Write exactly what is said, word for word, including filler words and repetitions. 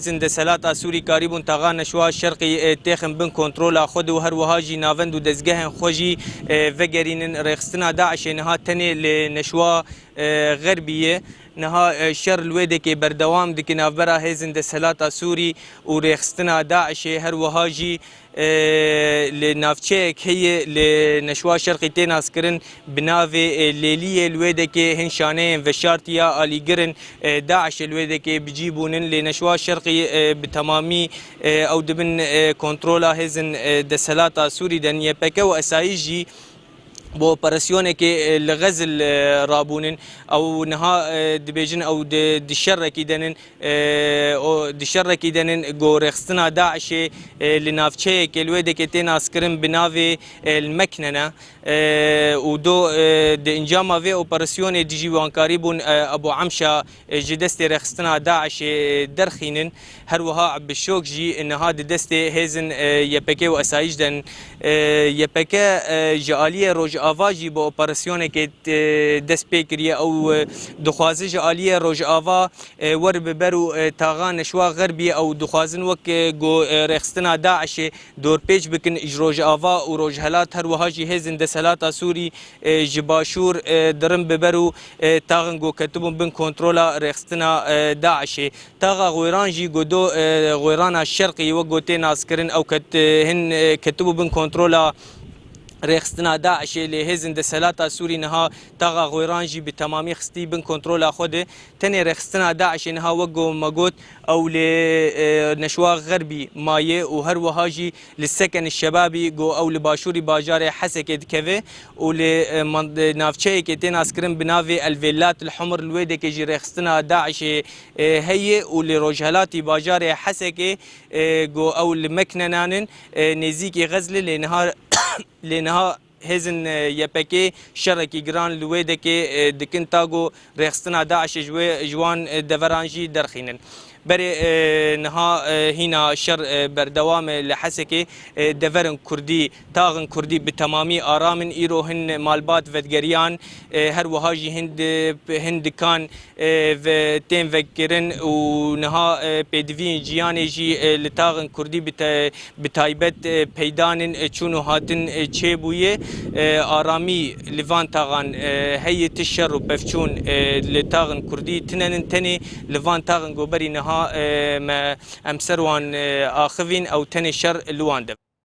Hêzên desthilata Sûrî karîbûn taxa Neşwa Şerqî, e, têxin bin kontrola xwe de û her wiha jî navend û dezgehên xwe jî, e, vegerînin. Rêxistina DAIŞê niha tenê li Neşwa, e, Xerbî ye. Niha, e, şer li wê dekê berdewam dike navbera hêzên desthilata Sûrî û rêxistina DAIŞê, her wiha jî, e, li navçeyek heye li Neşwa Şerqî tê naskirin bi navê, e, Lêliyê, li wê dekê hin şaneyên veşartiya alîgir in, e, DAIŞê li wê dekê bi cî bûnin. Lê Neşwa Şerqî, e, bi temamî, e, ew dibin, e, kontrola hêzên, e, desthilata Sûrî de. Y P G û esayî jî bi operasyonekê, e, li Xezil, e, rabûnin. Ew niha, e, dibêjin ew di, di şerekî de nin, e, o di şerekî de nin ku rêxistina DAIŞê, e, li navçeyekê li wê dekê tê naskirin bi navê, e, El Meknene. E, û do, e, di encama vê operasyonê dijî wan karîbûn, e, Ebu Emşa, e, ji destê rêxistina DAIŞê, e, derxînin. Her wiha Ebi Şok jî niha di destê hêzên, e, Y P G û esayî de nin. E, Y P G, e, ji aliyê Rojava jî bi operasyonekê, e, dest pê kiriye. Ew, e, dixwaze ji aliyê Rojava, e, weribe ber û, e, taxa Neşwa Xerbî. Ew dixwazin wek, e, ku, e, rêxistina DAIŞê dorpêç bikin ji Rojava û Rojhelat, her wiha jî hêzên desthilata Sûrî, e, ji Başûr, e, dirin bi ber û, e, taxin ku ketibûn bin kontrola rêxistina, e, DAIŞê. Taxa Xwêran jî ku do, e, Xwêrana Şerqî wek ku tê naskirin, ew ket-, e, hin, e, ketibû bin kontrola rêxistina DAIŞê, lê hêzên desthilata Sûrî niha taxa Xwêran jî bi temamî xistî bin kontrola xwe de. Tenê rêxistina DAIŞê niha wek ku me got, ew li, e, Neşwa Xerbî maye û her wiha jî li Seken Şebabî ku ew li başûrî bajarê Hesekê dikeve û li, e, man-, e, navçeyekê tê naskirin bi navê El Vêlat El Humr, li wê dekê jî rêxistina DAIŞê, e, heye û li rojhelatî bajarê Hesekê, e, ku ew li Meknenan in, e, nêzîkî Xezlê, lê niha, lê niha hêzên, e, Y P G şerekî giran li wê dekê, e, dikin ta ku rêxistina DAIŞê ji wê, ji wan, e, deveran jî derxînin. Berê, e, niha, e, hîna şer, e, berdewam e li Hesekê, e, deverên Kurdî, taxin Kurdî bi temamî aram in. Îro hin malbat vedgeriyan, e, her wiha jî hin di-, hin dikan, e, ve tên vekirin û niha, e, pêdiviyên jiyanê jî, e, li taxin Kurdî bi te-, bi taybet, e, peydanên, e, çûn û hatin, e, çêbûye. E, aramî li van taxan, e, heye, ti şer û pevçûn, e, li taxin Kurdî tine nin, tenê li van taxin ku berî niha, e, me, em ser wan, e, axivîn, ew tenê şer li wan de.